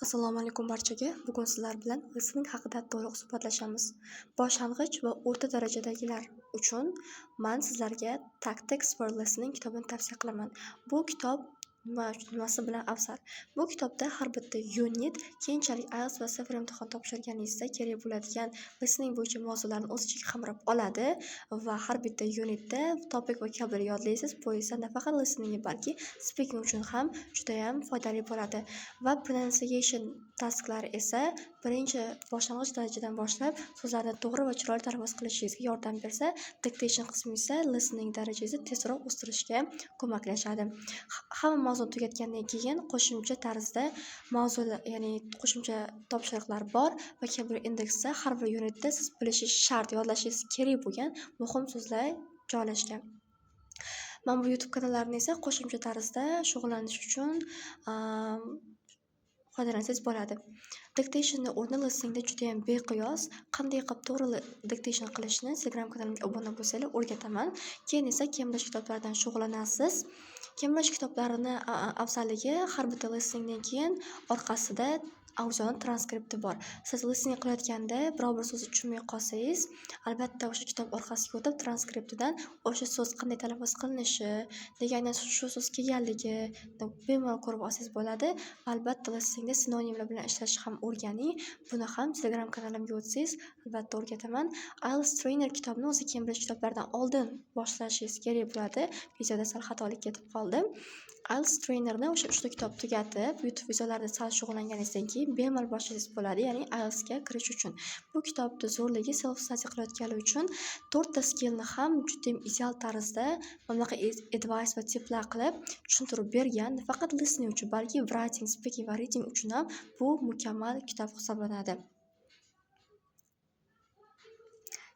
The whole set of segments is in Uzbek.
Assalomu alaykum barchaga. Bugun sizlar bilan listening haqida to'liq suhbatlashamiz. Boshlang'ich va o'rta darajadagilar uchun man sizlarga Tactics for Listening kitobini tavsiya qilaman. Bu kitob nimasi bilan afzal? Bu kitobda har bitta unit keyinchalik IELTS va CEFR imtihon topshirganingizda kerak bo'ladigan listening bo'yicha mavzularni o'z ichiga qamrab oladi va har bitta unitda topic vocabulary yodlaysiz. Bu esa nafaqat listeningga, balki speaking uchun ham judayam foydali bo'ladi. Va pronunciation tasklari esa birinchi boshlang'ich darajadan boshlab so'zlarni to'g'ri va chiroyli talaffuz qilishingizga yordam bersa, dictation qismi esa listening darajangizni tezroq o'stirishga ko'maklashadi. Hamma mavzuni tugatgandan keyin qo'shimcha tarzda mavzular, ya'ni qo'shimcha topshiriqlar bor. Vocabulary indeksda har bir unitda siz bilishingiz shart, yodlashingiz kerak bo'lgan muhim so'zlar joylashgan. Mana bu YouTube kanallarini esa qo'shimcha tarzda shug'ullanish uchun foydalansangiz bo'ladi. Dictationni o'rni listeningda judayam beqiyos. Qanday qilib to'g'ri dictation qilishni Telegram kanalimga obuna bo'lsanglar, o'rgataman. Keyin esa Cambridge kitoblaridan shug'ullanasiz. Cambridge kitoblarini afzalligi, har bitta listeningdan keyin orqasida audioni transkripti bor. Siz listening qilayotganda biror bir so'zni tushunmay qolsangiz, albatta o'sha kitob orqasiga o'tib, transkriptidan o'sha so'z qanday talaffuz qilinishi, nega aynan shu so'z kelganligi bemalol ko'rib olsangiz bo'ladi. Va albatta listeningda sinonimlar bilan ishlashni ham o'rganing. Buni ham Telegram kanalimga o'tsangiz, albatta o'rgataman. IELTS Trainer kitobini o'zi Cambridge kitoblaridan oldin boshlashingiz kerak bo'ladi. Videoda sal xatolik ketib qoldi. IELTS Trainerni o'sha uchta kitob tugatib, YouTube videolarida sal shug'ullanganingizdan keyin bemalol boshlasangiz bo'ladi, ya'ni IELTSga kirish uchun. Bu kitobni zo'rligi, self study qilayotganlar uchun to'rtta skillni ham judayam ideal tarzda mana bunaqa advice va tiplar qilib tushuntirib bergan. Nafaqat listening uchun, balki writing, speaking va reading uchun ham bu mukammal kitob hisoblanadi.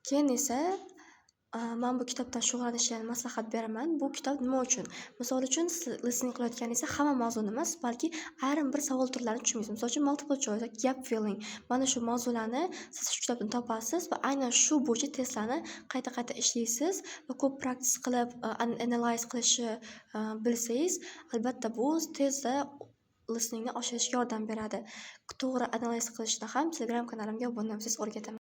Keyin esa man bu kitobdan shug'ullanishni maslahat beraman. Bu kitob nima uchun? Misol uchun, siz listening qilayotganingizda hamma mavzuni emas, balki ayrim bir savol turlarini tushunmaysiz. Misol uchun, multiple choice yoki gap filling. Mana shu mavzularni siz shu kitobdan topasiz va aynan shu bo'yicha testlarni qayta-qayta ishlaysiz va ko'p practice qilib, analyze qilishni bilsangiz, albatta bu tezda listeningni oshirishga yordam beradi. To'g'ri analiz qilishni ham Telegram kanalimga obuna bo'lsangiz, o'rgataman.